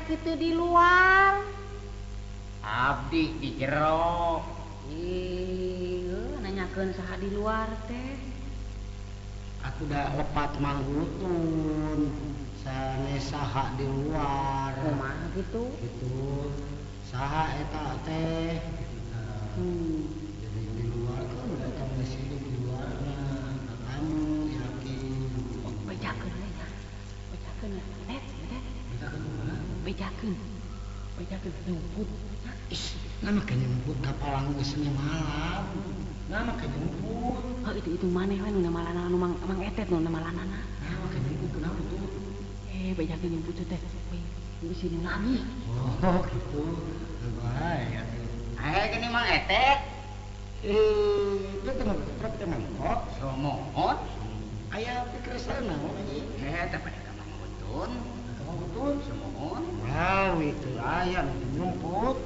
kitu di luar? Abdi di jero. Ih, nanyakeun saha di luar teh. Atuh da lepat manggutun. Sanes saha di luar. Kumaha kitu? Kitu. Saha eta teh? Jadi di luar kan eta geus hidup di luarna. Kamu yakin. Bejakeun we nya. Bejakeun ya. Net, net. Bejakeun kumaha? Bejakeun. Bejakeun nyumput. Ih, nama ke nyumput kapalang geus malam. Nama ke nyumput. Oh, itu maneh we nu nemalanana nu mang etet nu nemalanana. Nama ke nyumput kunaon tuh? Bejakeun nyumput teh. Wih, bisi nu nami. Oh, gitu. Bae atuh. Gini mang etet. Itu teh truk teh mangkok. Somohon. Aya pikeresan naon anjing? Teh pada ka Mang Utun. Ka Mang Utun somohon. Wow, itu aya nu nyumput.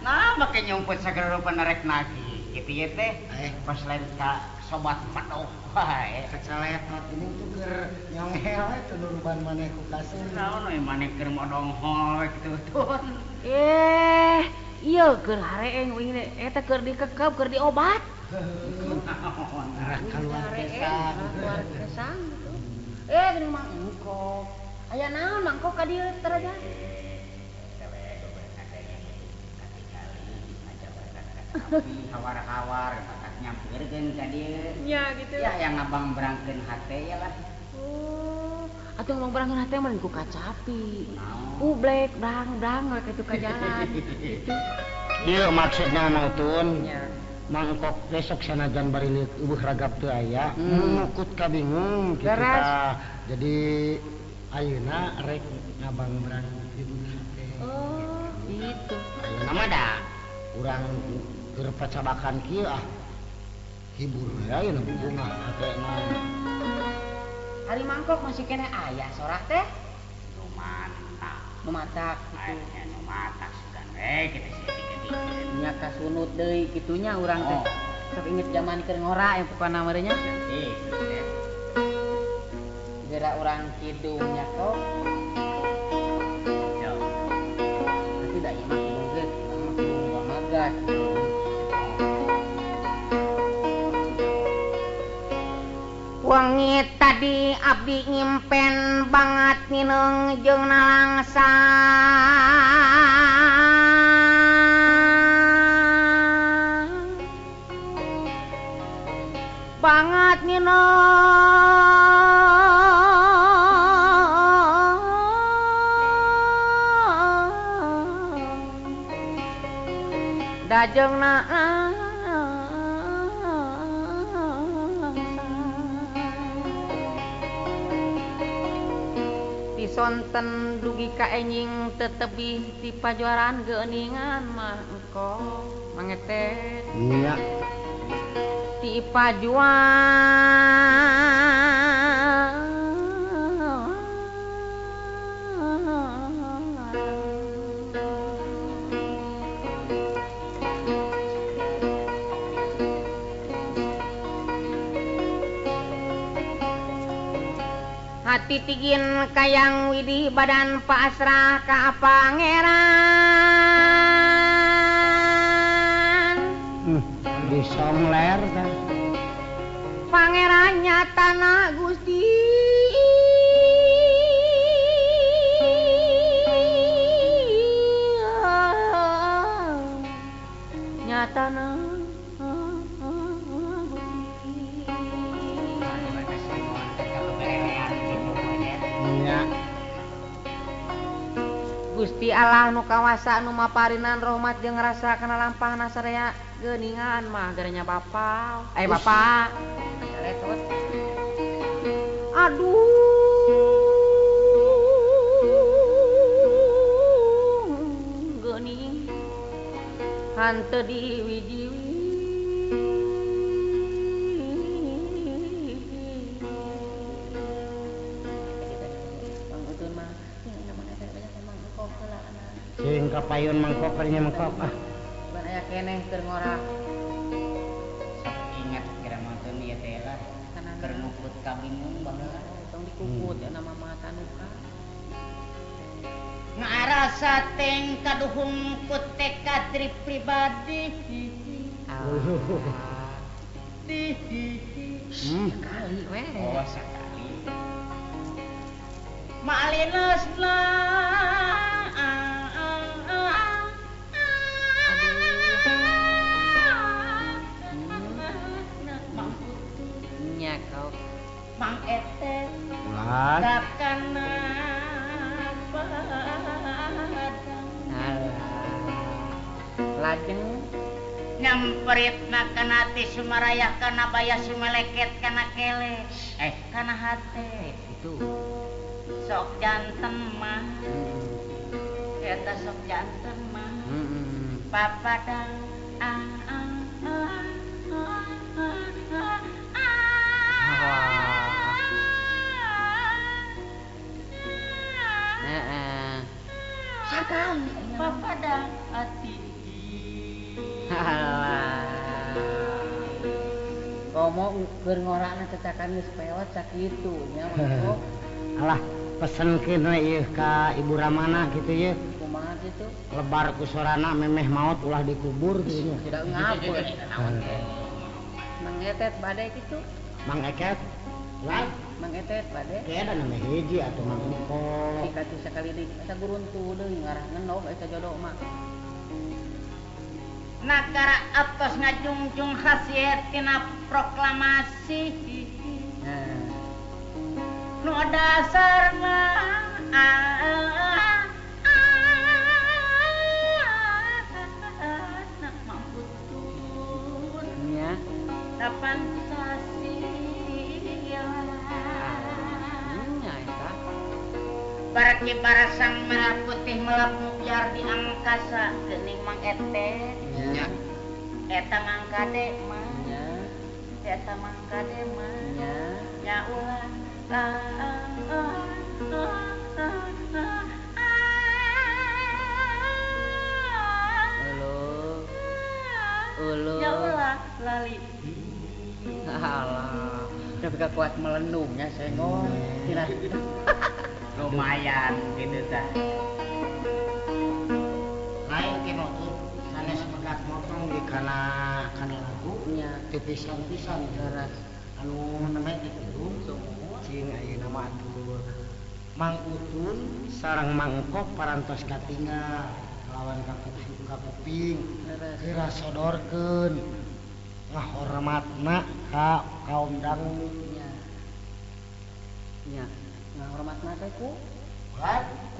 Nah, make nyumput sagala rupa narek nagih. Kitu ye teh. Pas lain ka sobat medok wae. Kacaletot ini tuh keur nyongel we tuh nuruban maneh ku kasur. Naon we maneh keur modonghol we kitu tun. Ieu keur hareeng uing eta keur dikekep keur diobat. Arah kaluar kesang. Kaluar kesang gitu. Geuning Mang Engkok. Aya naon Mangkok ka dieu teraja? Hawar-hawar bakat nyampeurkeun ka dieu. Nya gitu. Ya yang ngabang berangkeun hate ya lah. Oh, atuh ngabang berangkeun hate mah ku kacapi. Ublek brang-brang we kitu ka jalan. Gitu. Ieu maksudna mah Tun. Mangkok besok sanajan bari leuweuh ragap teu aya, nukut kabingung kitu tah. Jadi ayeuna rek ngabang berangkeun hate. Oh, gitu. Ayeuna mah da urang keur pacabakan kieu ah. Hibur we ayeuna bungah hatena. Ari mangkok masih keneh aya sorah teh? Nu matak. Nu matak kitu. Aya nu matak sugan we kitu sih dikeun. Nya kasunut deui kitunya urang teh. Sok inget zaman keur ngora yang pokona meureun nya. Geura urang kidung nya kok. Nanti da ieu mah kidung geus, urang mah kidung bamagat. Wengi tadi abdi nyimpen banget ngineng jeung nalangsa. Banget ngineng dajeng sonten dugi ka enjing tetebih ti pajuaraan geuningan mah engko mangetet nya ti pajuaraan hati tigin kayang widi badan pasrah ka pangeran. Disongler tah. Pangeran nyatana Gusti. Nyatana Gusti Allah nu kawasa nu maparinan rahmat jeung rasa kana lampahna saraya geuningan mah garanya bapa. Bapak. Aduh geuning hanteu diwiji-wiji. Sing kapayun mangkok kalinya mangkok ah. Ban aya keneh keur ngora. Sok ingat kira mantun ieu teh lah. Keur ngukut kabingung baheula tong dikukut ya nama mah tanuka. Ngarasa teng kaduhung ku tekad pribadi. Sekali weh. Oh, sekali. Malinesna nya kau Mang Etet ulah kana padang. Lajeng nyamperitna kana ati sumarayah kana baya sumeleket kana kele kana hate itu sok janten mah eta sok janten mah papadang sakali papadang ati. Alah. Komo keur ngorana cacakan geus pewat sakitu nya mangko. Alah, pesenkeun we ieu ka Ibu Ramana kitu ye. Kumaha kitu? Lebar ku sorana memeh maot ulah dikubur kitu nya. Tidak ngapeun naon teh. Mang Etet bade kitu? Mang Eket. Lah, Mang Etet bade. Kayaknya nama hiji atuh Mang Engko. Dikatuh sakali deui saguruntu deui ngarah ngenog eta jodoh mah. Nagara atos ngajungjung khasiat tina proklamasi. Nu dasarna mambutun nya Pancasila. Nya eta Baraki sang merah putih melapmu biar di angkasa geuning Mang Etet. Nya. Eta Mang Kade mah. Nya. Eta Mang Kade mah. Nya. Nya ulah. Ulu. Ulu. Nya ulah lali. Alah, tapi kuat melendungnya senggol. Tina. Lumayan gitu tah. Lain ke motor, sanes pegat motong di kana kana lagu nya tipisan-pisan leres. Anu namanya kitu cing ayeuna mah atuh Mang Utun sareng Mang Engkok parantos katinggal lawan ka kuping geura sodorkeun ngahormatna ka kaum dangu nya. Nya. Ngahormatna teh ku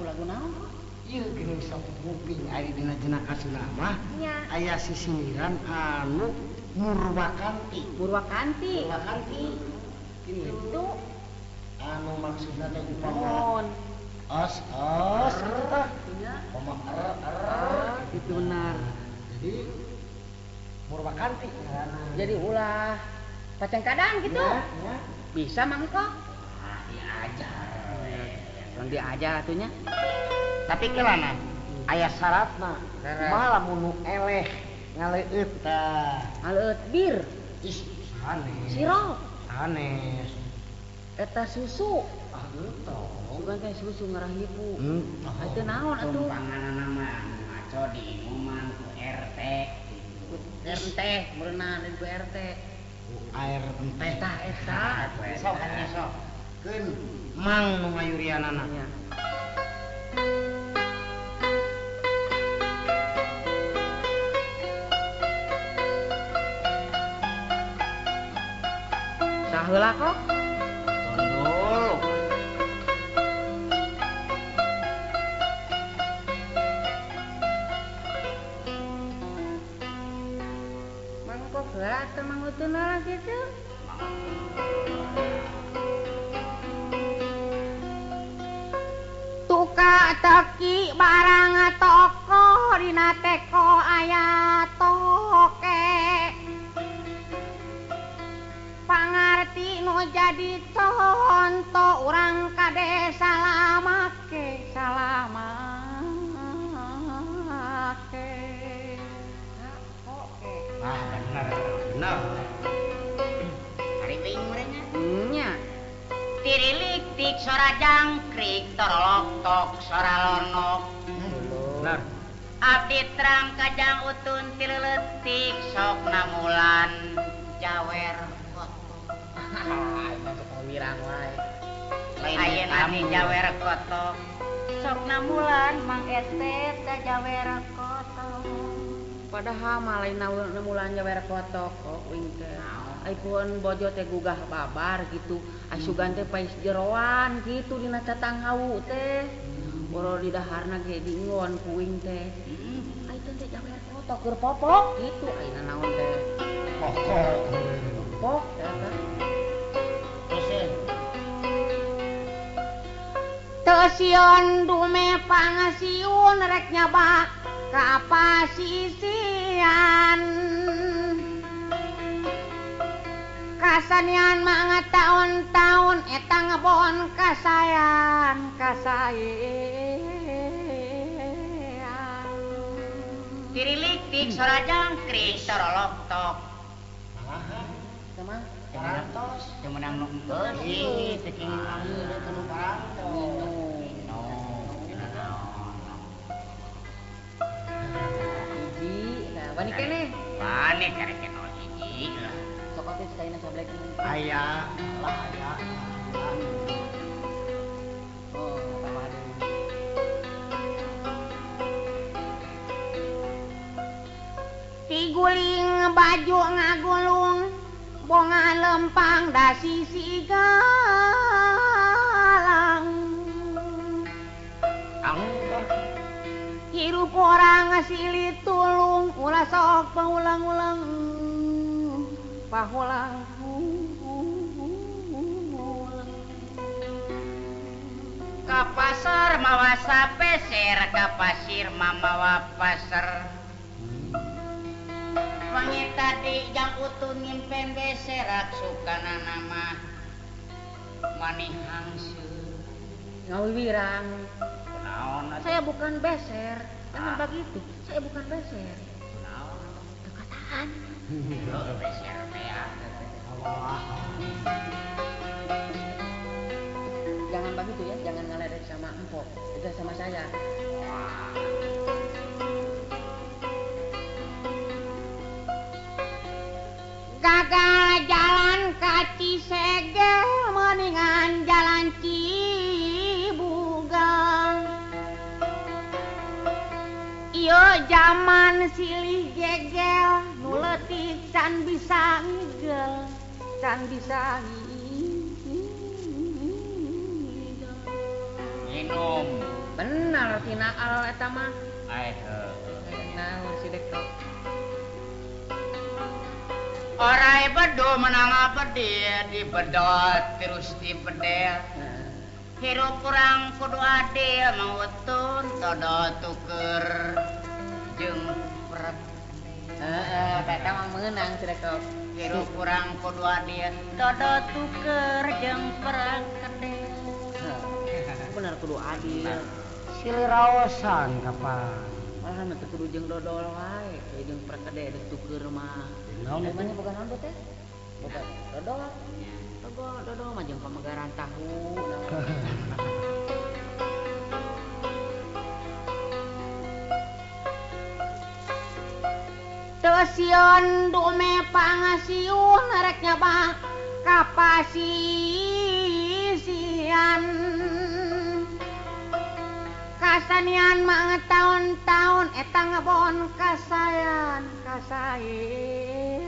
ku lagu naon? Ieu geuning sok kuping ari dina jenak kasuna mah aya sisindiran anu Murwakanti. Murwakanti. Murwakanti. Itu anu maksudna teh upama os os kitu tah. Nya. Upama er er itu benar. Jadi Murwakanti ngaranna. Jadi ulah pacengkadang gitu. Nya. Bisa mangkok. Ah, diajar. Urang diajar atunya. Tapi kelana aya syaratna. Kumaha lamun nu eleh ngaleueut tah. Ngaleueut bir. Ih, sanes. Sirup. Sanes. Eta susu. Ah, entong. Sugan teh susu ngarah hipu. Entong. Atuh naon atuh? Tumpanganana mah ngaco diumuman ku RT. Ku RT, meureunna ku RT. Ku air enteh. Tah eta. Sok atuh sok. Keun Mang nu ngayurianana. Nya. Saheula kok. Tondol. Mangkok heula teh Mang Utun lah kitu. Tuka teki barang toko dina teko aya toke. Pangarti nu jadi conto urang kade salamake salamake. Ah, bener. Bener. Hari teuing meureunnya. Nya. Tirilik Tiriliktik sora jangkrik torolok tok sora lonok. Benar. Abdi terang kajang utun tileletik sok namulan jawer kotok. Masuk wirang wae. Ayeuna di jawer kotok. Sok namulan Mang Etet da jawer kotok. Padahal mah lain namulan jawer kotok kok uing teh. Ai pohon bojo teh gugah babar gitu. Asugan teh pais jeroan gitu dina catang hawu teh. Boro di daharna ge diingon ku uing teh. Ai teh teh jawer kotok keur popok gitu ayeuna naon teh. Pokok. Pok eta. Terus teu sieun dume pangasiun rek nyaba ka pasisian. Kasanian mah taun-taun eta ngebon kasayan kasayan. Tiriliktik sora jangkrik torolok tok. Kumaha? Parantos. Teu meunang nu engkeus. Ih, teu kenging ambil teh nu parantos. No. Hiji, nah wani keneh. Wani karek nol hiji lah. Sok atuh saena sablek. Aya, lah aya. Oh, tambah deui. Tiguling baju ngagulung bonga lempang dasi si galang. Hirup orang silih tulung ulah sok paulang-ulang pahulang. Ka pasar mawa sapeser, ka pasir mamawa pasar. Wangi tadi jang utun ngimpen beserak sukana nama manih hangseut. Ngawiwirang. Kunaon atuh? Saya bukan beser. Jangan begitu. Saya bukan beser. Kunaon? Teu kataan. Heuh beser teh ya. Jangan begitu ya, jangan ngeledek sama empok, itu sama saya. Gagal jalan ka Cisegel mendingan jalan Cibugang. Ieu zaman silih gegel nu leutik can bisa ngigel, can bisa ngigel. Minum. Benar tina al eta mah. Ai heuh. Naon si dekok. Orai bedo menang bedil dibedot terus dibedel. Hirup kurang kudu adil mangutun todo tuker jeung prek. Heeh, eta mah meunang si dekok. Hirup kurang kudu adil todo tuker jeung prek kedel. Bener kudu adil. Silih raosan kapan? Malahan teu kudu jeung dodol wae, jeung perkede deuk tuker mah. Naon emangnya boga naon teh? Boga dodol. Dodol, dodol mah jeung pamegaran tahu. Teu sieun dume pangasiun rek nyaba ka pasisian. Kasanian mah taun-taun eta ngebon kasayan kasayan.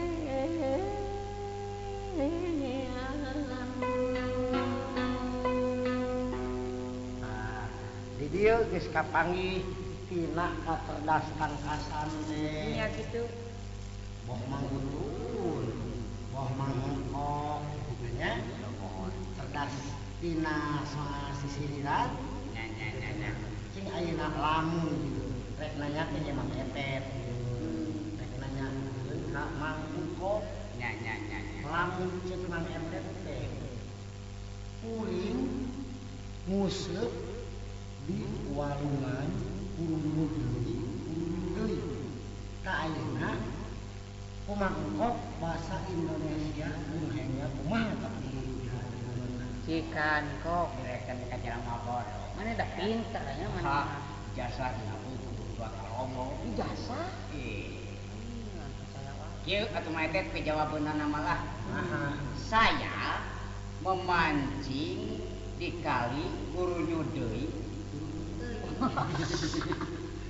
Nah, di dieu geus kapanggih tina kacerdas tangkasan teh. Nya kitu. Boh mangutun, boh mangengkok kitu nya. Cerdas tina sisiriran. Nya nya nya nya. Cing ayeuna lamun gitu. Rek nanya teh nya Mang Etet gitu. Rek nanya ka Mang Engkok. Nya nya nya nya. Lamun ceuk Mang Etet teh kuring nguseup di walungan hulu deui hulu deui. Ka ayeuna kumaha Engkok bahasa Indonesia mun hengnya kumaha tapi Cik. Ikan kok. Direken ka jelema bodoh. Mana dah pinter nya mana. Jasa dina buku dua kalomo. Ijazah? Ih. Kieu atuh mah teh pijawabeunana malah. Saya memancing di kali kurunyud deui.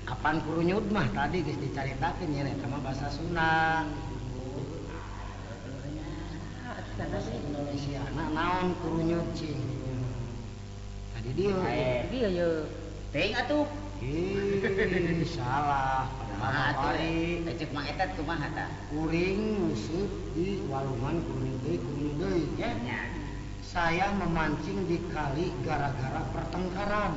Kapan kurunyud mah tadi geus dicaritakeun nya eta mah bahasa Sunda. Bahasa Indonesia na naon kurunyud cing. Tadi dieu. Dieu ye. Teuing atuh. Ih, salah. Padahal bari cek Mang Etet kumaha tah? Kuring nguseup di walungan kurunyud deui nya. Saya memancing di kali gara-gara pertengkaran.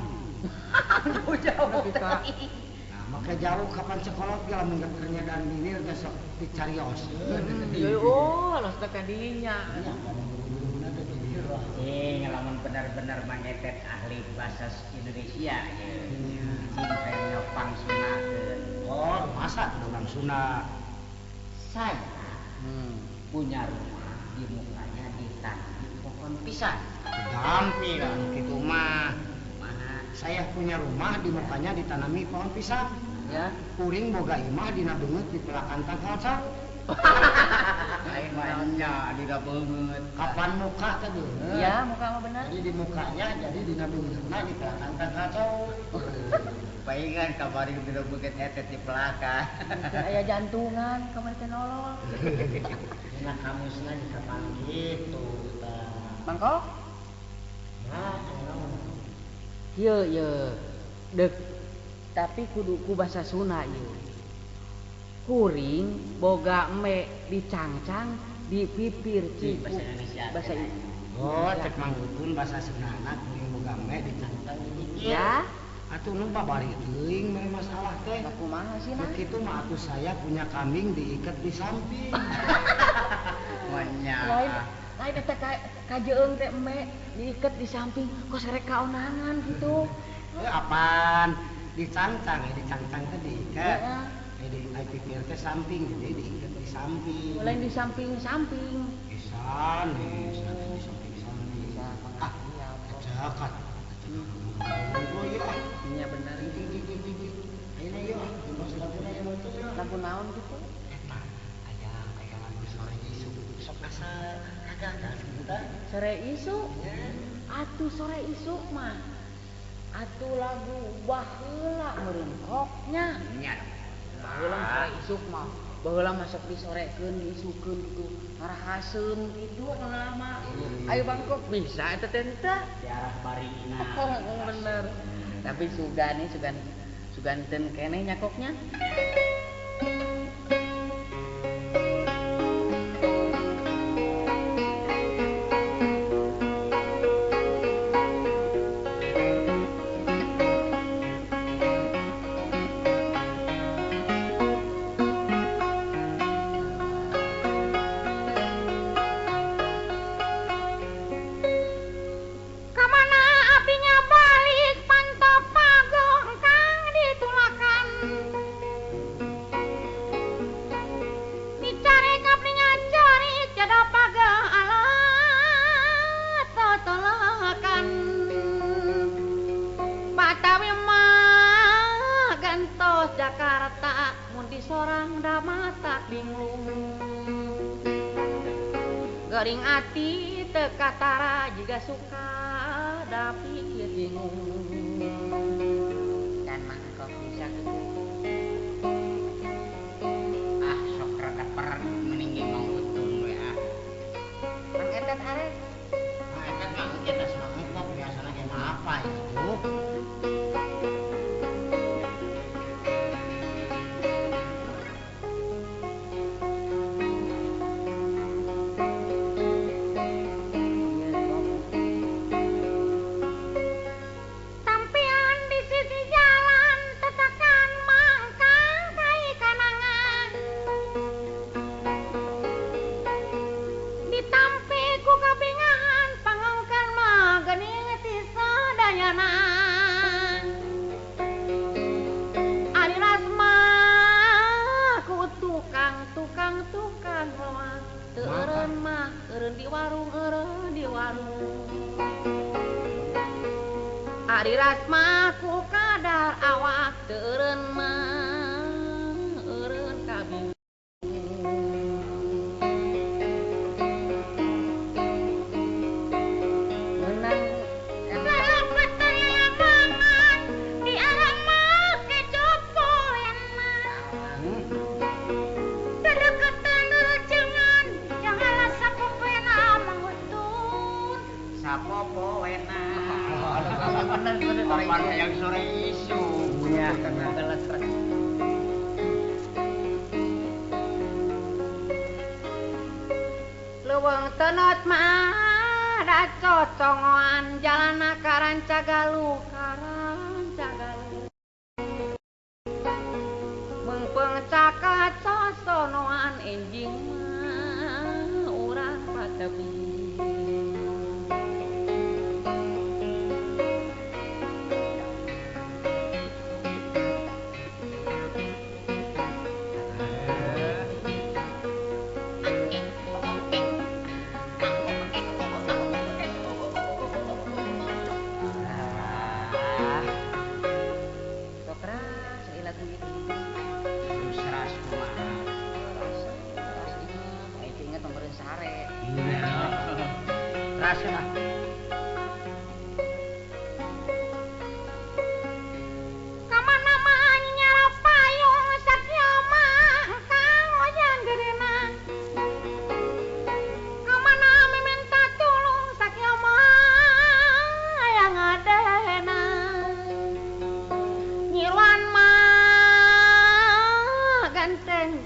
Aduh jauh. Nah, maka jauh kapan sekolah ge lamun keur nyadan bibir geus sok dicarioskeun. Oh, los teh ka dinya. Nya pada guru-guruna teh bibir. Cing lamun bener-bener Mang Etet ahli bahasa Indonesia ye. Cing hayang nyopang sunakeun. Oh, masa kudu urang Sunda. Saya punya rumah di mukanya ditanami pohon pisang. Gampil kitu mah. Saya punya rumah di mukanya ditanami pohon pisang. Ya. Kuring boga imah dina beungeut di pelakan tangkal cau. Lain mah nya dina beungeut. Kapan muka teh beungeut? Iya, muka mah bener. Jadi di mukanya jadi dina beungeutna di pelakan tangkal cau. Paingan kamari dina beungeut eta di pelakan. Aya jantungan kamari teh nolol. Dina kamusna di kapan kitu tah. Mangkok? Nah, naon? Ieu ye deuk tapi kudu ku bahasa Sunda ieu. Kuring boga eme dicangcang di pipir ciku. Bahasa Indonesia. Bahasa Oh, cek Mang Utun bahasa Sundana kuring boga eme dicangcang di pipir. Ya. Atuh nu babari teuing mere masalah teh. Lah kumaha sih nah? Begitu mah atuh saya punya kambing diikat di samping. Manya. Lain lain eta kajeung teh eme diikat di samping kok serek kaonangan gitu. Apaan? Dicangcang, dicangcang teh diikat. Heeh. Di pipir teh samping, jadi diikat di samping. Lain di samping-samping. Bisa nih, di samping-samping. Ah, kejakat. Oh iya. Iya benar. Ayeuna ieu ah, bos laguna ieu mah teh. Lagu naon gitu? Eta aya aya lagu sore isuk sok asa kagagas kitu tah. Sore isuk? Atuh sore isuk mah. Atuh lagu baheula meureun koknya. Nya. Baheula sore isuk mah. Baheula mah sok disorekeun, diisukeun gitu. Ngarahaseum kitu lama. Ayo Bangkok bisa eta teh teh. Di arah barina. Bener. Tapi sugan nih sugan sugan ten keneh nyakoknya. Jakarta mun disorang da mata bingung gering ati teu katara jiga suka da pikir bingung dan mangkok bisa gitu. Ah sok rada perek mending ge Mang Utun we ah. Mang Etet arek. Mang Etet mah engke tas mangkok biasana ge mah apa itu. Ditampi ku kabingahan pangangkan mah geuning ti sadayana. eureun di warung eureun di warung. Ari Rasma ku kadar awak teu eureun mah eureun kabingung. Yang sore isu ya leuweung tenot mah da cocongoan jalana Karancagaluh Karancagaluh meungpeung cakat sosonoan enjing mah urang patebi.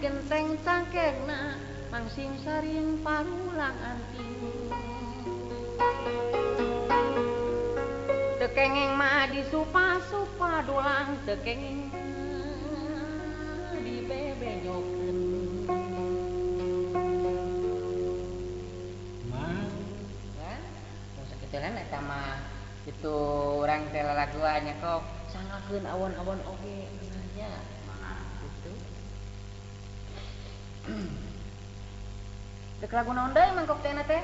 Genteng cangkengna mangsing saring parulang anting teu kengeng mah disupa-supa dulang teu kengeng dibebenyokeun mah ya tong sakitu lain eta mah kitu urang teh lalaguan nya kok sangakeun awon-awon oge nya kitu. Dek lagu naon deui mangkok teh teh?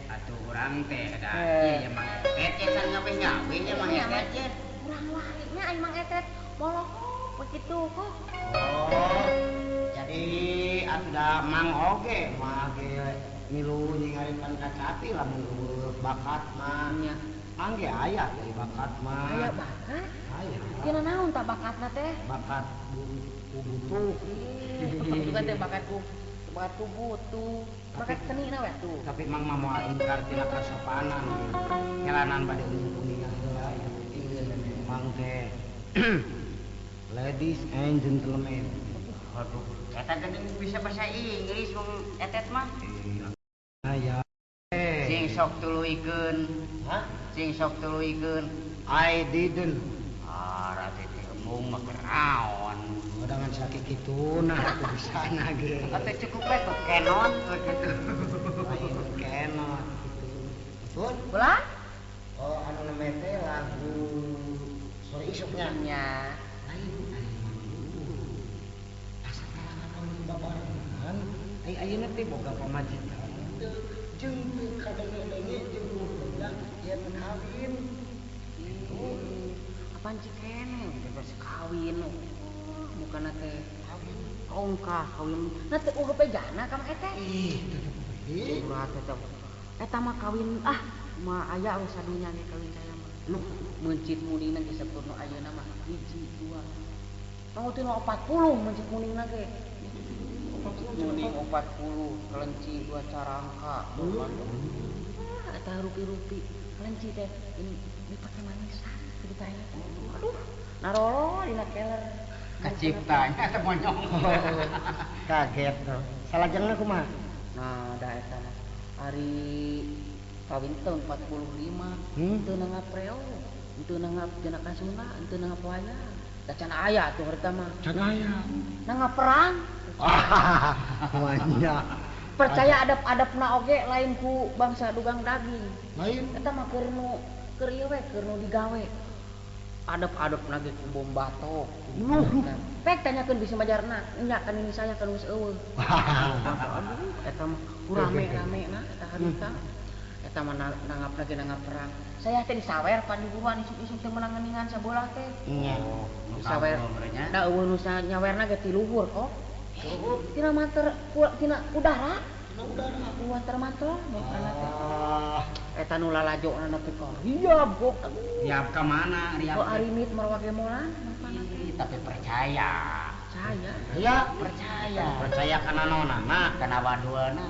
Atuh urang teh da ieu ya Mang Etet ye can ngabeh-ngabeh nya Mang Etet ye. Urang wae nya ai Mang Etet molohok begitu kok. Oh, jadi atuh da Mang oge mah ge milu nyingaripan kacapi lamun eueuh bakat mah. Nya. Mang ge aya deui bakat mah. Aya bakat? Aya. Tina naon tah bakatna teh? Bakat butuh. Juga teh bakatku butuh bakat seni na we tuh. Tapi Mang mah moal ingkar tina kasopanan. Kelanan bade kuningan heula ieu Mang teh. Ladies and gentlemen. Aduh, eta geuning bisa bahasa Inggris Mang Etet mah. Aya. Sing sok tuluykeun. Hah? Sing sok tuluykeun. I didn't. Ah, rate teh embung mah keraon. Dengan sakit itu nah aku bisa nage. Atau cukup we tuh kenot gitu. Lain kenot gitu. Betul? Ulah? Oh, anu namanya teh lagu sore isuknya. Nya. Lain ari mah. Asa tarangan babarengan, ai ayeuna teh boga pamajikan teu jeung teu kadenge-denge jeung udah ieu teh kawin. Gitu. Apaan cikene geus kawin. Bukan teh kawin kongkah kawin na teh eueuh bejana ka Mang Etet. Ih, teu teu. Ulah teh eta mah kawin ah mah aya we sadunya ge kawin saya mah. Luh, meuncit muningna ge saturno ayeuna mah 1 2. Tong teu 40 meuncit muningna ge. Muning 40, kelenci 2 carangka. Ah, eta rupi-rupi kelenci teh ini dipake manisan kitu teh. Aduh, narolo dina keler. Kaciptanya teh monyong. Kaget tuh. Salajengna kumaha? Nah, da eta mah ari kawin tahun 45, teu nanggap reo, teu nanggap cenah kasuna, teu nanggap wayang. Da can aya tuh harita mah. Can aya. Nanggap perang. Banyak. Percaya adab-adabna oge lain ku bangsa dugang daging. Lain. Eta mah keur nu keur ieu we, keur nu digawe. Adep-adep lagi ku bom batok. Pek tanyakeun bisi majarna, nya kan ini saya kan geus eueuh. Aduh, eta mah rame-rame na eta harita. Eta mah nanggap lagi nanggap perang. Saya teh disawer pan diguruan isuk-isuk teh meunang geuningan sabolah teh. Nya. Disawer. Da eueuh nu nyawerna ge ti luhur kok. Tina mater tina udara. Tina udara mantel mukana teh. Eta nu lalajona nepi ka riab kok. Riab ka mana? Riab. Kok arimit marwake molan mukana teh. Tapi percaya. Percaya. Ya, percaya. Percaya kana naonana? Kana waduana.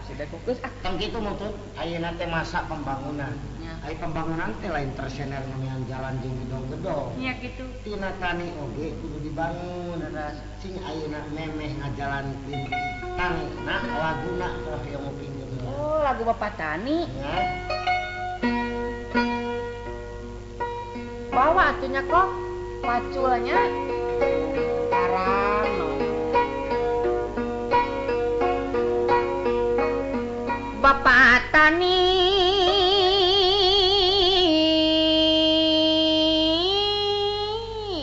Sudah fokus ah. Tong kitu mutun, ayeuna teh masa pembangunan. Ai pembangunan teh lain tersener ngemean jalan jeung gedong-gedong. Nya kitu. Tina tani oge kudu dibangun. Sing ayeuna memeh ngajalankeun tanina laguna roh yang nguping. Oh, lagu Bapak Tani. Ya. Bawa atunya kok paculnya. Karang no. Bapak Tani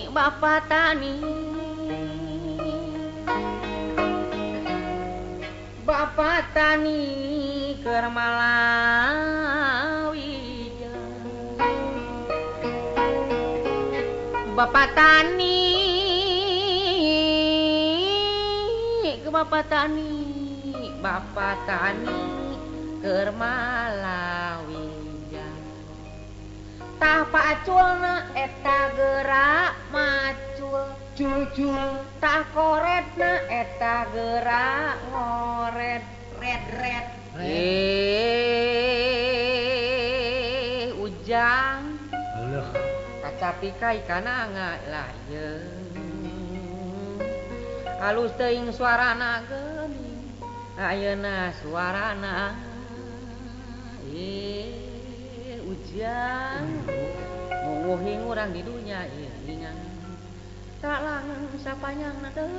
Bapak Tani Bapak Tani keur Malawi Bapak Tani ke Bapak Tani Bapak Tani keur Malawija tah paculna eta gerak macul cul-cul tah koretna eta gerak ngoret red red ujang leuh kacapi ka ikana ngalayeung halus teuing suarana geuning ayeuna suarana ujang munguhing urang di dunya ieu tak langen sapanyangna teu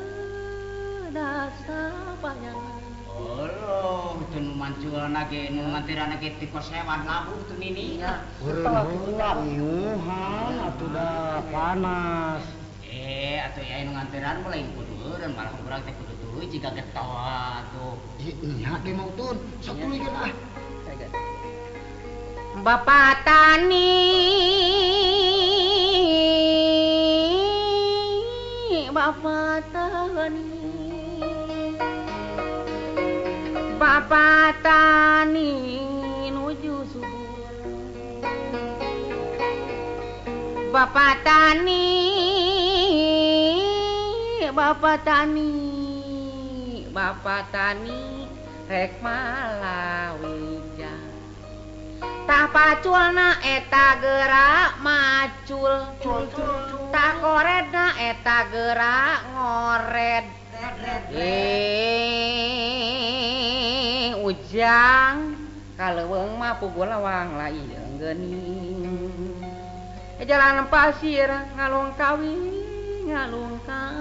sapanyangna. Oloh, teu nu manculna ge nu ngantirana ge ti kosewan labuh teu nini. Heula miuhan atuh da panas. Atuh aya nu ngantiran mah lain kudu eureun malah urang teh kudu tuluy jiga getoa atuh. Nya ge mautun, sok tuluykeun ah. Bapak Tani Bapak Tani Bapak Tani nuju subur Bapak Tani Bapak Tani Bapak Tani rek Malawija tah paculna eta gerak macul tah koredna eta gerak ngored ujang kaleuweung mah puguh lawang laieung geuning jalan pasir ngalung kawi ngalung kawi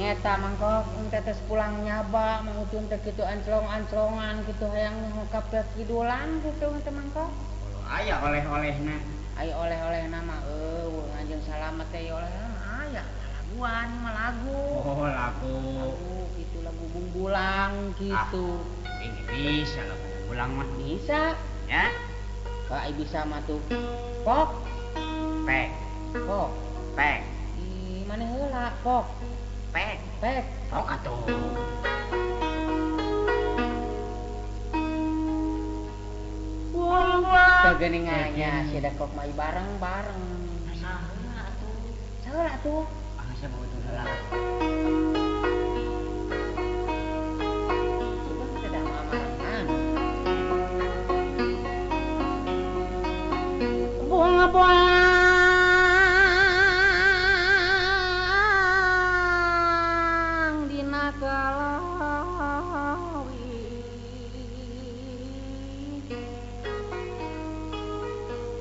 nyeta mangkok tetes pulang nyaba mangutun teh kitu anclong-anclongan kitu hayang ngungkap ke kidulan kitu teh mangkok. Aya oleh-olehna. Aya oleh-olehna mah eueuh anjeun salamet teh oleh-olehna mah aya laguan mah lagu. Oh, lagu. Lagu kitu lagu bungbulang kitu. Ah, ini bisa lagu bungbulang mah. Bisa. Ya. Ka bisa mah tuh. Pok. Pek. Pok. Pek. Ih, maneh heula pok. Pek. Pek. Pok atuh. Teu geuningannya si Dekok mah bareng-bareng. Saheula atuh. Saheula atuh. Ah, sia bawa teu heula. Sugan teh da mamarengan. Bunga bolang dina kalawi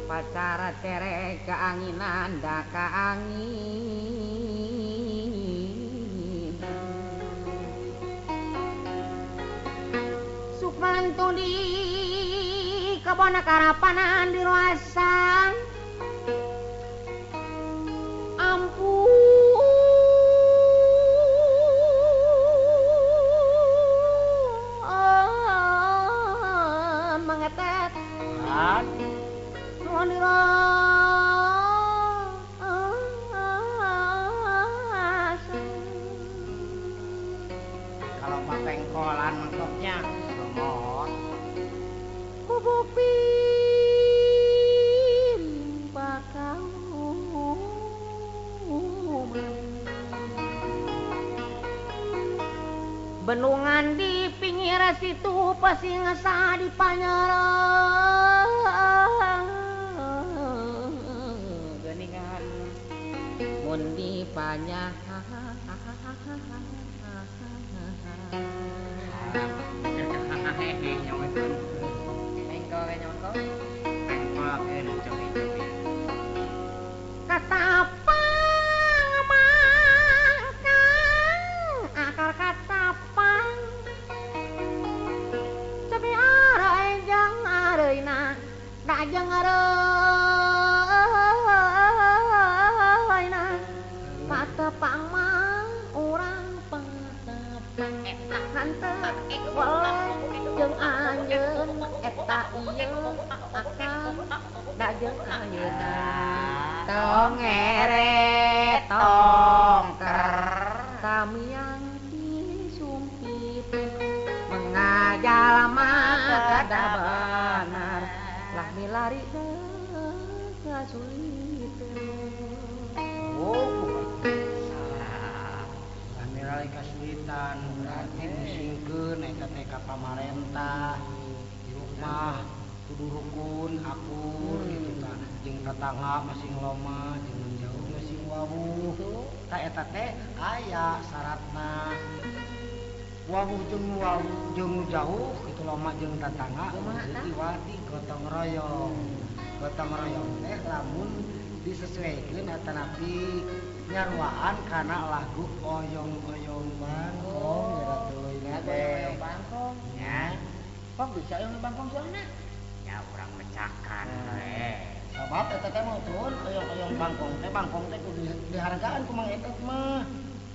pacara cerek keanginan da kaangin Gantung di kebon karapanan di ruasan. Ampun mangetet. Nuhun kalau patengkolan mangkoknya sumot. Bubuk piring bakau bendungan di pinggir situ pasti ngesa di panyerang geningan mun di panyah katapang mangkang akar katapang tapi arai jang areuna da jang areuna patepang mah urang patepang eta hanteu boleh jeung anjeun eta ieu akang da jeung anjeunna tong ngere tong ker kamiang disumpit mengajalma kada benar lah milari kasulitan. Oh, lah milari kasulitan berarti musingkeun eta teh ka pamarentah hirup mah kudu rukun akur gitu tah jeung tetangga masing loma jeung jauh masing wawuh tah eta teh aya syaratna wawuh jeung wawuh jeung jauh kitu loma jeung tetangga diwati gotong royong. Gotong royong teh lamun disesuaikeun atanapi nyaruaan kana lagu oyong-oyong bangkong ya tuluy teh. Oyong bangkong. Nya. Kok bisa oyong bangkong soalna? Ya urang mecakan we. Sabab eta teh mah tun oyong-oyong bangkong teh kudu dihargaan ku Mang Etet mah.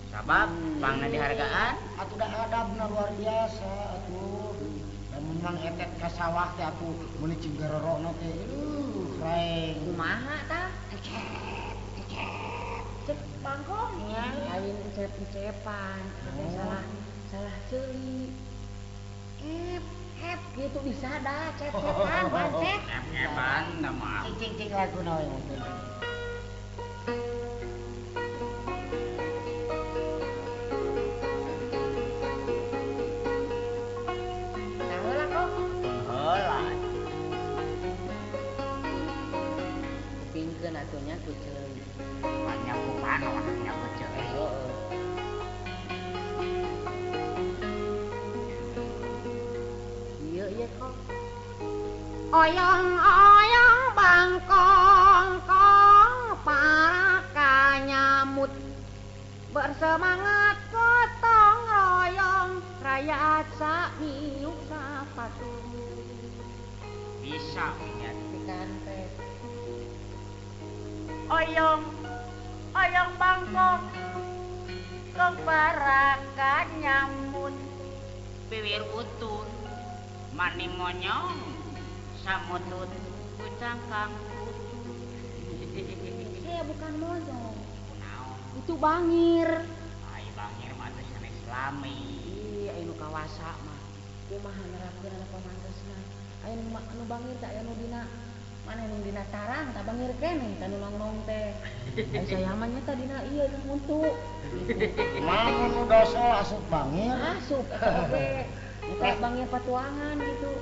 Sabab pangna dihargaan atuh da adabna luar biasa atuh. Lamun Mang Etet ka sawah teh atuh meuni cinggarorokna teh raeng. Kumaha tah? Encep, encep. Cek bangkong nya lain encep-encepan, teh salah ceuli. Ep ep gitu bisa dah cep-cepan bancet. Ep-epan da mah. Cing-cing laguna we mungkin. Tah heula kok. Heula. Kupingkeun atuh nya ku ceuli. Banyak ku panon nya ku ceuli. Heeh. Oyong-oyong bangkong kong para kanyamut bersemangat gotong royong rakyat samiuk sapatu. Bisa punya pikantet. Oyong oyong bangkong kong para kanyamut bibir utun mani monyong samutut kucangkang kutu. Saya bukan monyong. Itu bangir. Ai bangir mah teh sanes lami. Ih, aya nu kawasa mah. Kumaha nerapkeun anu pamantesna. Aya nu bangir teh aya nu dina mana nu dina tarang tah bangir keneh tah nu nongnong teh. Ai saya mah nya tah dina ieu nu huntu. Mah nu dosol asup bangir. Asup eta oge. Eta bangir patuangan gitu.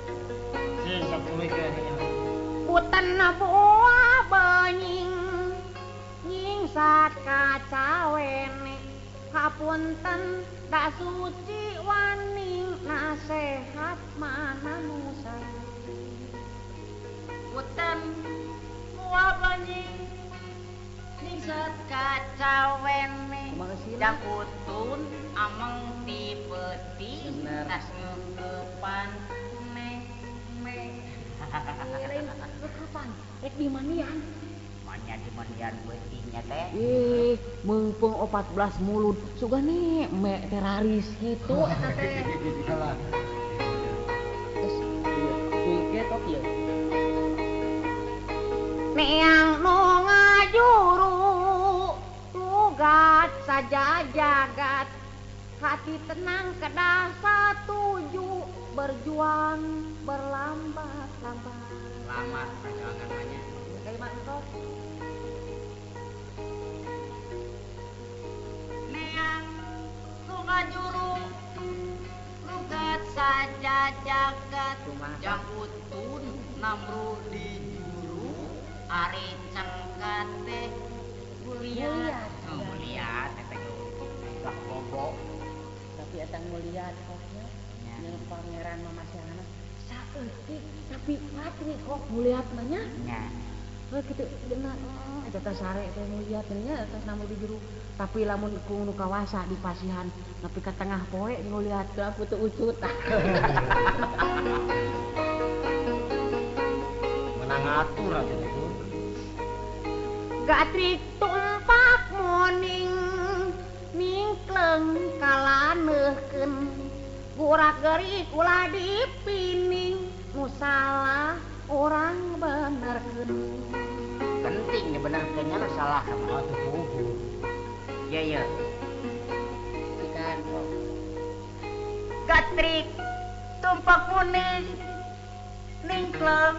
Sing sapuluh kayaknya. Buten buah benying nyingsat kacawene hapunten da suci waning nasehat mana nusa. Buten buah benying nyingsat kacawene da kutun ameng ti peuting tas ngeukepan. sare. Lain kapan? Rek di manian. Manya di manian beutingnya teh. Ih, meungpeung 14 mulut. Sugane me teraris kitu eta teh. Salah. Terus ieu kuy tok ieu. Neang nu ngajuru lugat saja jagat. Hati tenang kedah satuju berjuang berlambat-lambat. Lama perjuangan banyak. Kayak mantap. Neang nu ngajuru lugat saja jagat. Jang utun namru di juru ari cengkat teh guliat. Guliat teh gak bobo. Tapi eta nguliat koknya yang pangeran mah masih anak saeutik tapi patri kok nguliat mah nya. Nya. Heuh kitu geuna eta teh sare teh nguliat nya eta namu di juru. Tapi lamun ku nu kawasa di pasihan nepi ka tengah poe nguliat teh aku teu ucut. Menang atur atuh teh. Gatrik tumpak muning ningkleng kalaneuhkeun gurak gerik ulah dipining nu salah urang benerkeun. Penting dibenerkeun nya nu salah mah atuh puguh. Ye ye. Ikan kok. Gatrik tumpak muning ningkleng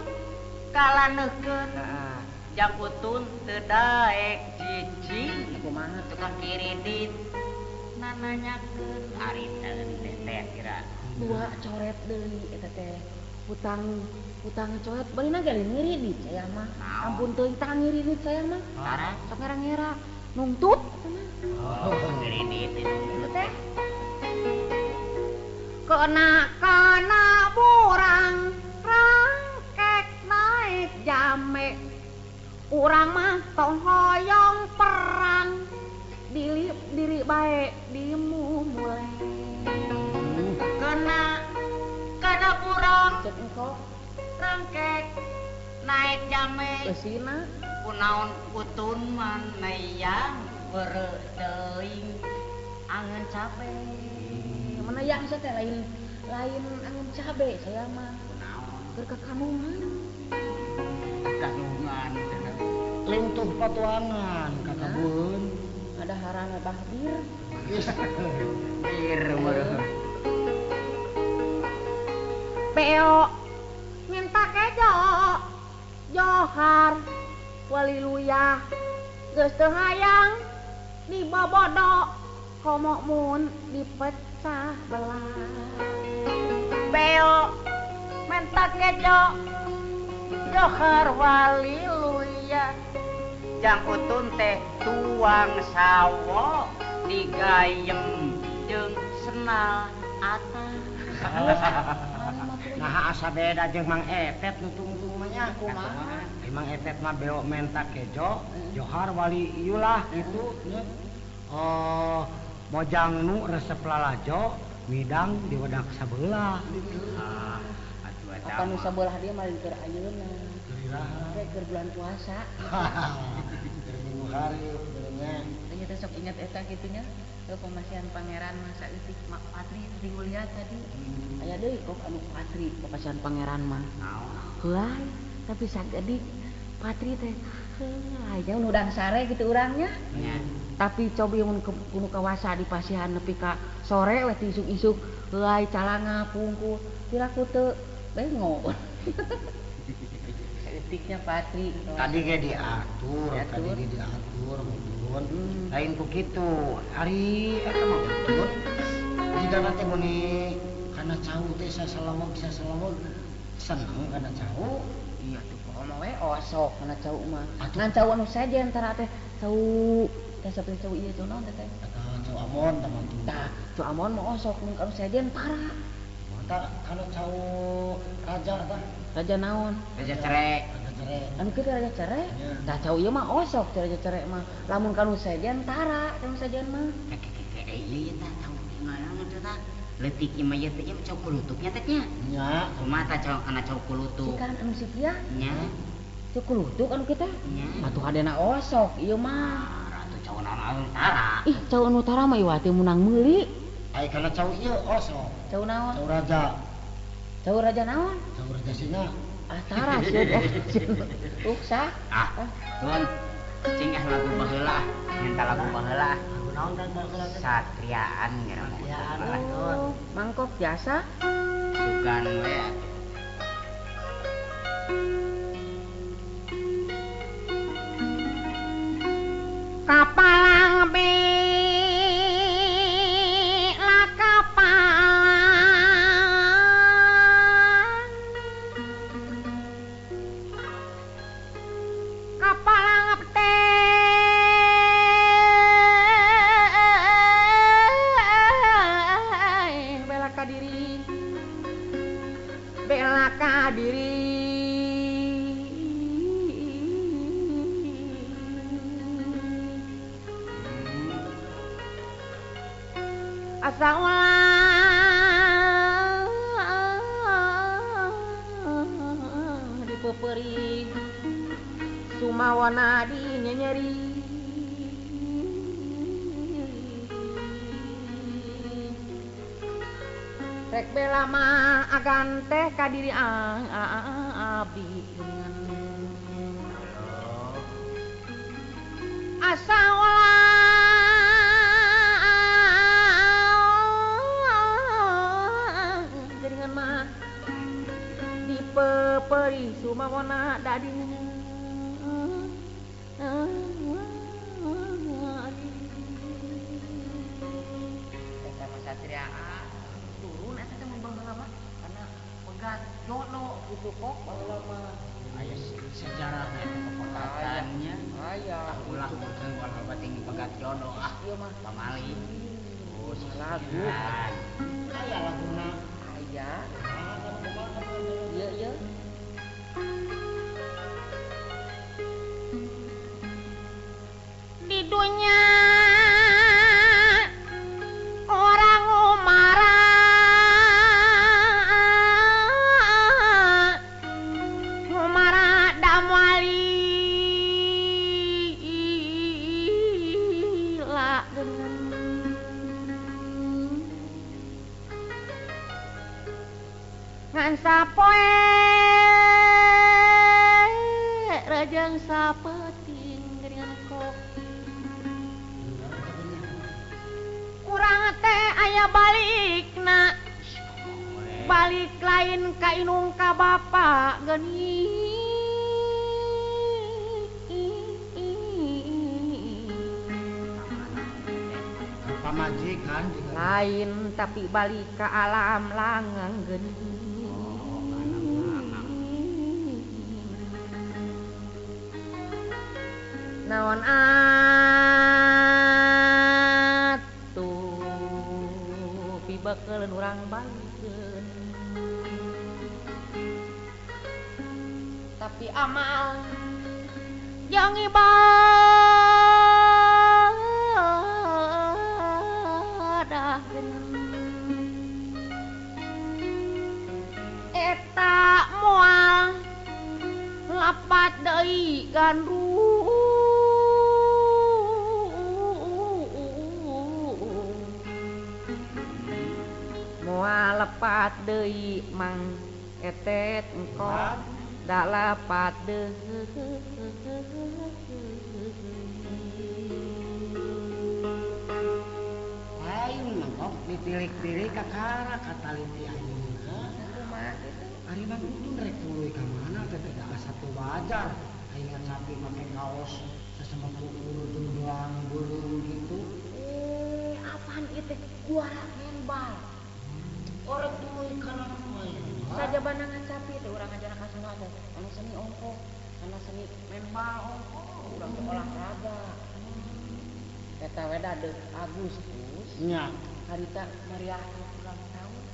kalaneuhkeun. Heeh. Jang utun teu daek cicing kumaha tukang kiridit nananyakeun ari teh teh kira dua coret deui eta teh hutang hutang coret barina ge ngiridit saya mah ampun teuing tah ngiridit saya mah tara sok ngera-ngera nungtut eta mah oh ngiridit itu teh kena kana burang rangkek naik jame urang mah tong hoyong perang diri diri bae dimumule kena kana burang cek engko rangkek naik jame eusina kunaon utun manayang beureut teuing angeun cabe manayang saya teh lain lain angeun cabe saya mah kunaon keur kakanungan kakanungan lintuh patuangan kakabueun ada harana bahbir bir meureun beo minta kejo johar waliluyah geus teu hayang dibobodo komo mun dipecah belah beo minta kejo johar waliluyah jang utun teh tuang sawo digayem jeung senal atah. Nah asa beda jeung Mang Epet nu tungtung mah nya kumaha? Mang Epet mah beo menta kejo, johar wali iulah gitu nya. Oh, mojang nu resep lalajo, midang diwedak sabelah. Ah, atuh eta. Apa nu sabelah dia mah keur ayeuna. Keur keur bulan puasa. Keur minggu hareup nya. Tanya teh sok ingat eta kitu nya. Ke pemasihan pangeran masa eutik mak patri tadi nguliat tadi. Aya deui kok anu patri pemasihan pangeran mah. Naon? Heuay, tapi sagedik patri teh heuay nya nu udang sare kitu urangnya. Nya. Tapi cobi mun kudu kawasa di pasihan nepi ka sore we ti isuk-isuk heuay calanga pungkul piraku teu bengo. Saeutiknya patri. Tadi ge diatur, tadi ge diatur mun. Lain ku kitu. Ari eta mah betul. Jigana teh muni kana cau teh sasalaweg sasalaweg seneng kana cau. Iya tuh pokokna we osok kana cau mah. Ngan cau anu sejen tara teh cau teh sapi cau ieu cau naon teh teh? Eta cau amon tah mah tuh. Tah, cau amon mah osok mun anu sejen tara. Mata kana cau raja tah. Raja naon? Raja cerek. Raja cerek. Anu kitu raja cerek? Tah cau ieu mah osok raja cerek mah. Lamun kanu sejen tara, kanu sejen mah. Keke ieu tah cau ngaran teh tah. Leutik ieu mah ieu teh ieu cau kulutuknya teh nya. Nya, kumaha tah cau kana cau kulutuk? Cikan anu sikia? Nya. Cau kulutuk anu kita? Nya. Atuh hadena osok ieu mah. Atuh cau naon anu tara. Ih, cau anu tara mah ieu teh meunang meuli. Ai kana cau ieu osok. Cau naon? Cau raja. Cau raja naon? Cau raja singa. Ah, tara sieun. Uksa. Ah, tuan. Cing ah lagu baheula. Minta lagu baheula. Lagu naon kan baheula teh? Satriaan geura. Oh, mangkok jasa. Sugan we atuh. Kapalang bela kapalang kapalang teh bela kadiri bela kadiri asa ulah dipeupeuri sumawana dinyenyeri rek bela mah agan teh ka diri abdi asa ulah dipeperi sumawana dadi eta mah satria turun eta teh mun baheula mah karena pegat jono kitu kok baheula mah aya sejarahna eta pepegatannya aya ulah mun ulah bating pegat jono ah ieu mah pamali oh lagu aya laguna aya. Iya, iya. Di dunia orang umara umara damwali la ngan sapoe rejeng sapeting geuningan kok kurang teh aya balikna balik lain ka inung ka bapa geuning pamajikan lain tapi balik ka alam langang geuning naon atuh pibeukeun urang balikeun tapi amal jeung ibadah eta moal lapat deui gandrung moal lepat deui mang etet engkong da lepat deui lain mangkok ditilik-tilik kakara kataliti ayeuna kumaha kitu ari mah utun rek tuluy ka mana teh teh asa teu wajar ayeuna capi make kaos sasama tuur jeung doang beureum kitu apaan ieu teh juara main bal orang tuluy kana wae sajabana ngacapi teh urang ngajaran ka sana teh anu seni ongkoh anu seni main bal ongkoh urang teh olahraga eta we da deuk Agustus nya harita meriah ulang tahun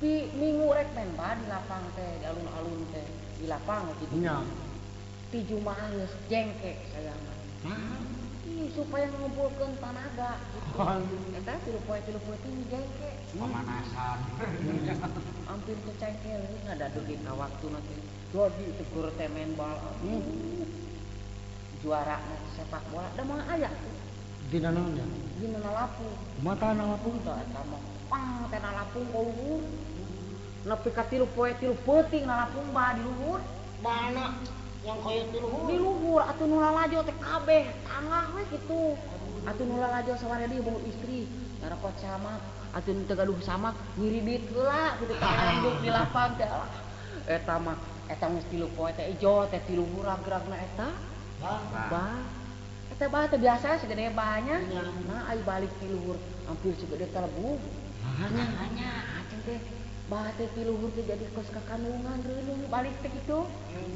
pi minggu rek main bal di lapang teh di alun-alun teh di lapang kitu nya ti Jumaah geus jengkek saya mah. Nah ih Supaya ngumpulkeun tanaga gitu. Eta 3 poe 3 peuting jengke. Pemanasan. Hampir teu cengkel ngadadugi ka waktuna teh. Jadi teh keur teh main bal. Juara sepak bola da moal aya. Dina naon nya? Dina nalapung. Kumaha tah nalapung? Tah eta mah pang teh nalapung ka luhur. Nepi ka 3 poe 3 peuting nalapung bah di luhur. Mana yang koyo di luhur? Di luhur atuh nu lalajo teh kabeh tangah we kitu. Atuh nu lalajo saware deui boh istri ngarakot sama atuh nu teu gaduh sama ngiridit heula kitu kaanjuk di lapang teh. Eta mah eta geus 3 poe teh ijo teh di luhur ragragna eta. Bah. Eta bah teh biasa segede bahnya. Nah ai balik ti luhur hampir segede talebug. Nya aceng teh bah teh ti luhur teh jadi kos ka kandungan reuneuh balik teh kitu.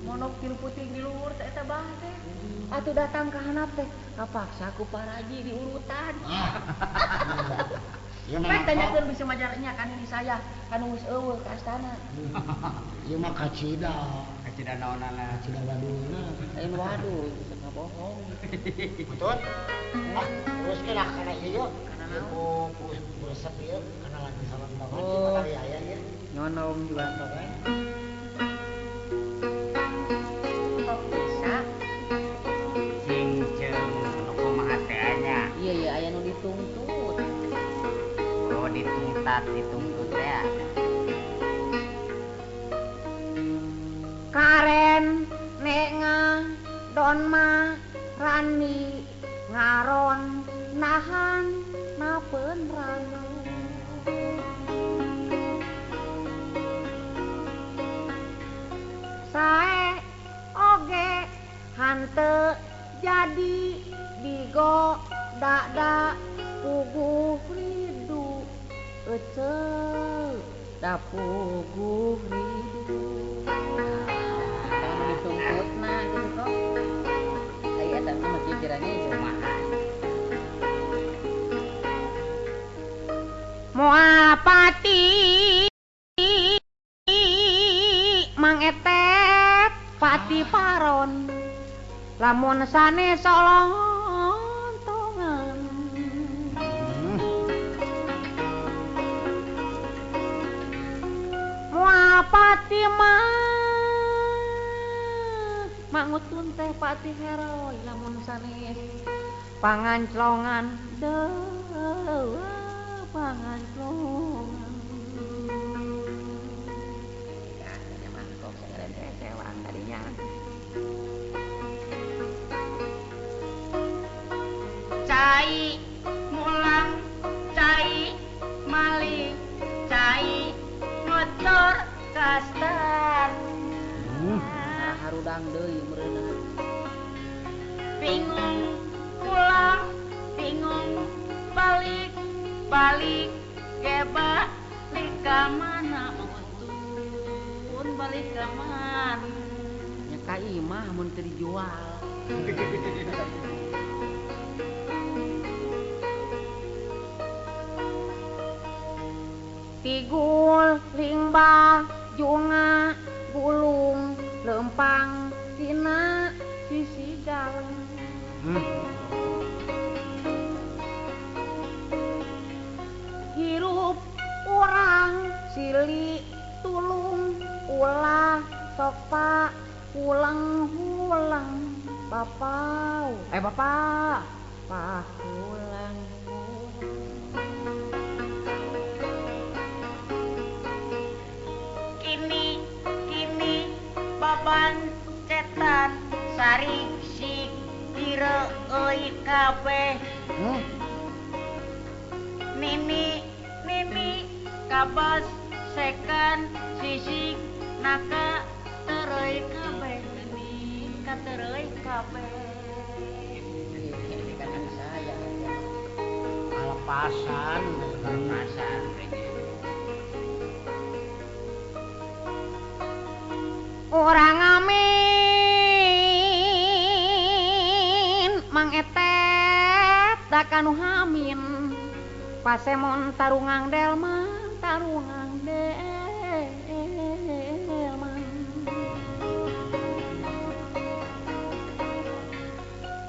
Monok 3 peuting di luhur teh eta bah teh. Atuh datang ka handap teh kapaksa ku paraji diurutan. Ieu mah tanyakeun bisa majarnya kan ini saya kan geus eueuh ka astana. Ieu mah kacida. Kacida naonana? Kacida wadulna. Lain wadul, bisa ngabohong. Betul? Ah, teruskeun lah kana ieu. Kana naon? Ku resep ieu kana lagi salam banget patali aya ieu. Nyonong juga tok we. Kok bisa? Cing ceung nu kumaha teh nya? Iya iya aya nu dituntut. Oh ditungtat dituntut teh. Karen nenga donma rani ngaron nahan napen ranu sae oge hante jadi bigo dada puguh ridu ece da puguh ridu. Dituntutna gitu kok. Aya eta mah kiranya kumaha. Moal pati Mang Etet pati paron lamun sanes solontongan. Moal pati mah mangutun teh pati heroi lamun sanes panganclongan deuh panganclongan. Ya nya mangkok sagala teh sewang tadinya. Cai mulang cai maling cai motor kastar. Harudang deui meureunna. Bingung pulang, bingung balik, balik ge balik ka mana mangutun balik ka mana. Nya ka imah mun teu dijual. Tigul limbah junga gulung lempang tina sisi jalan. Hirup urang sili tulung ulah sopa ulang hulang bapau bapak pahulang. Kini kini baban cetan sarik sik tire euy kabeh. Nini nini kabas sekan sisik naka tereuy kabeh nini katereuy kabeh. Ini kan saya alepasan alepasan. Orang amin Mang Etet dakanu hamin pasemon tarungang delman tarungang delman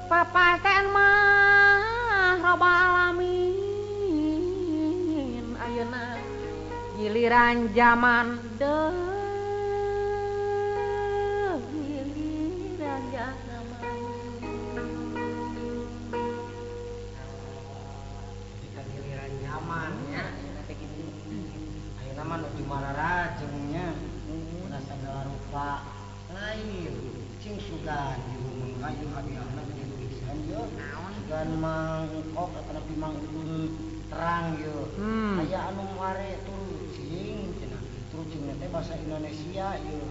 papaten mah loba alamin ayeuna giliran zaman deui giliran zaman ketika giliran zaman nya ayeuna mah nu dimararajeng nya udah sagala rupa lain cing sugan ieu mah ieu hadiahna gede pisan ieu naon sugan mangkok atanapi mangutun terang ieu aya anu mare turucing cenah turucing teh bahasa Indonesia ieu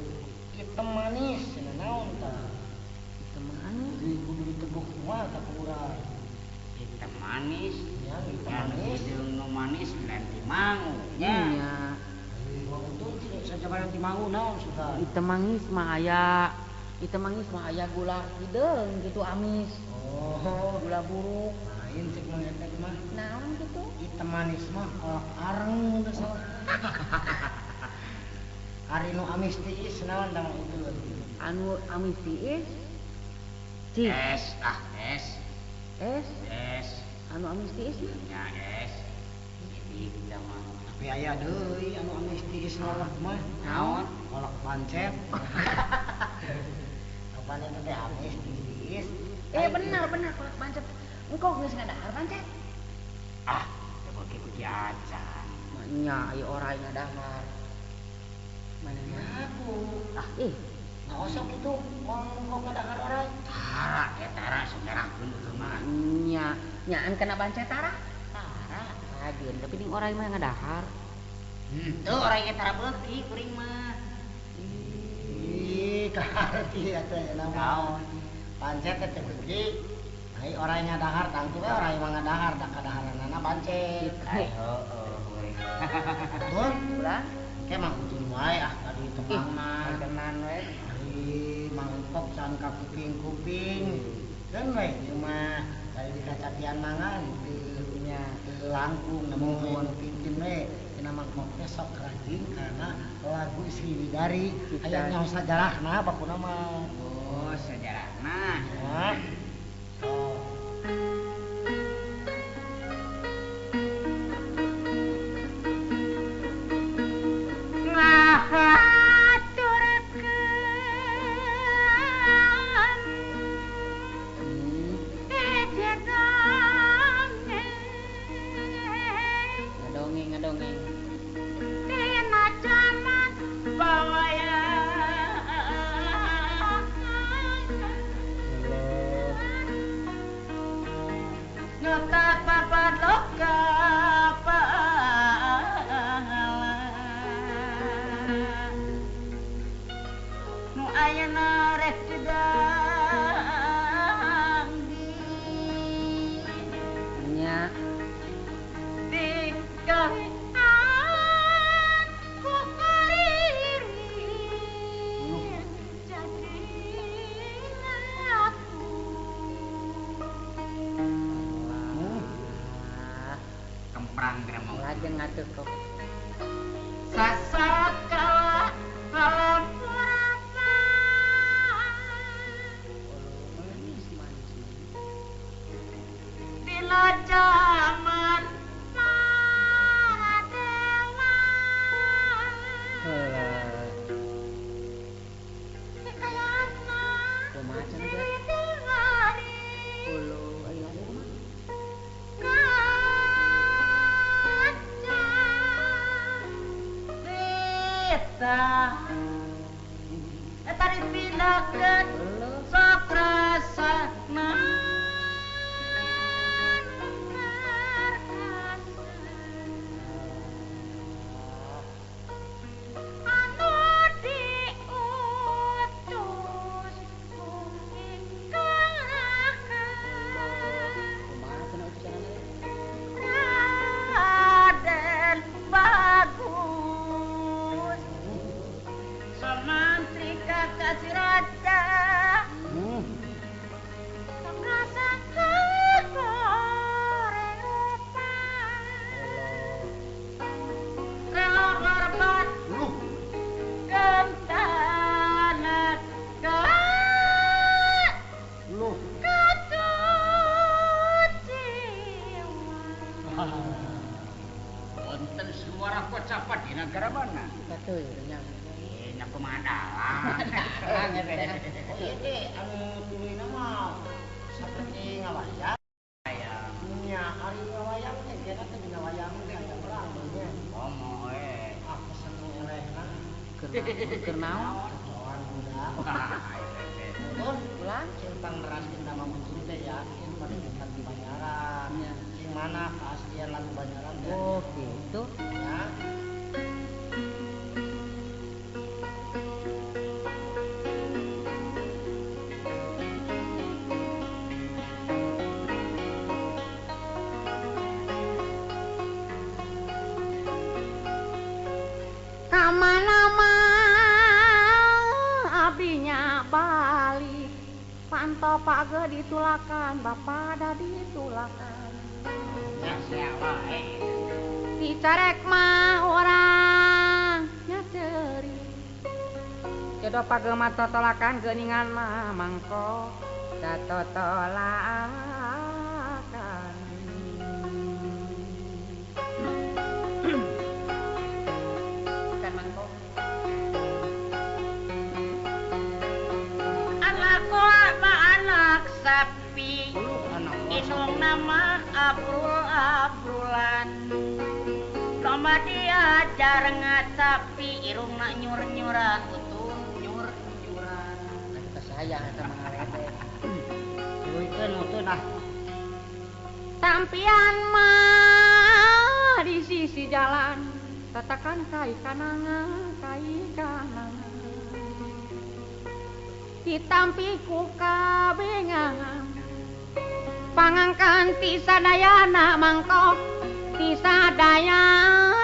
hitam manis cenah naon tah hitam manis di kudu diteguh kumaha tah ku urang hitam manis ya hitam manis jeung nu manis lain timangu nya nya mangutun sajabaran timangu naon sugan hitam manis mah aya hitam manis mah aya gula hideung gitu amis oh gula buruk lain cek mang eta mah naon gitu hitam manis mah kolak areng teu salah ari nu amis tiis naon da mang itu anu amis tiis cik es ah es es es anu amis tiis nya es jadi kita mah tapi aya deui anu amis tiis nolak mah naon kolak pancet apaan eta teh amis tiis benar benar kolak pancet engkau geus ngadahar pancet ah teu beuki-beuki acan nya ieu orai ngadahar mana aku ah ih nah osok itu mangkok ngadahar orai tara eta tara senyerahkeun itu mah nya nyaan kena pancet tara tara rajin tapi ding orai mah ngadahar henteu orai ge tara beuki kuring mah ih kaharti eta naon pancet teh beuki ai orai ngadahar tangtu we orai mah ngadahar da kadaharanana pancet ai heueuh kuring tun ulah ke mangutun wae ah kadu tembang mah tenan we ari mangkok can ka kuping-kuping keun we ieu mah bari dikacapian mangan teu nya teu langkung namun pimpin we cenah mangkok teh sok rajin karena lagu Sriwidari aya nyaho sajarahna bakuna mah oh sajarahna ya oh. Ngahaturkeun ngadongeng ngadongeng dina jaman bawayan nyotak papat loka pahala nu ayeuna rek didangdi nya digawean ku kariri jadi aku kemprang gremong lajeng atuh kok sasakala alam purapa manis manis dina jaman para dewa kekayana kumaha cenah teh Sriwidari uluh ayo kumaha kaca Rita eta dipindahkeun sok rasana nu perkasa anu diutus ku ingkang raka kumaha cenah utusanna Raden Bagus Samantrika kasih raja Wonten suara kocapat di negara mana? Betul nya. Nya kumaha dalang. Oh ieu teh anu tuluyna mah saperti ngawayang. Nya ari ngawayang teh kena teh dina wayang teh aya perang nya. Komo we. Ah pesen elehna. Keur naon? Kawan budak. Tur pulang cing pangneraskeun nama muncul teh yakin pada tingkat Banyaran. Cing mana keaslian lagu Banyaran teh. Oh gitu. Ya. Panto pak ge ditulakan, bapak da ditulakan. Ya siapa eh. Dicarek mah urang nya ceuri. Jodoh pak ge mah totolakan geuningan mah mangko da totolakan. Kan mangko. Anak sapi inung nama abrul-abrulan lomba diajar ngacapi irungna nyur-nyuran utung nyur-nyuran. Nah, kita sayang eta mah ngalede. Tuluikeun utun ah. Tampian mah di sisi jalan tatakan kai kanangan kai kanangan. Ditampi ku kabengangan pangangkan ti sadayana mangkok ti sadayana.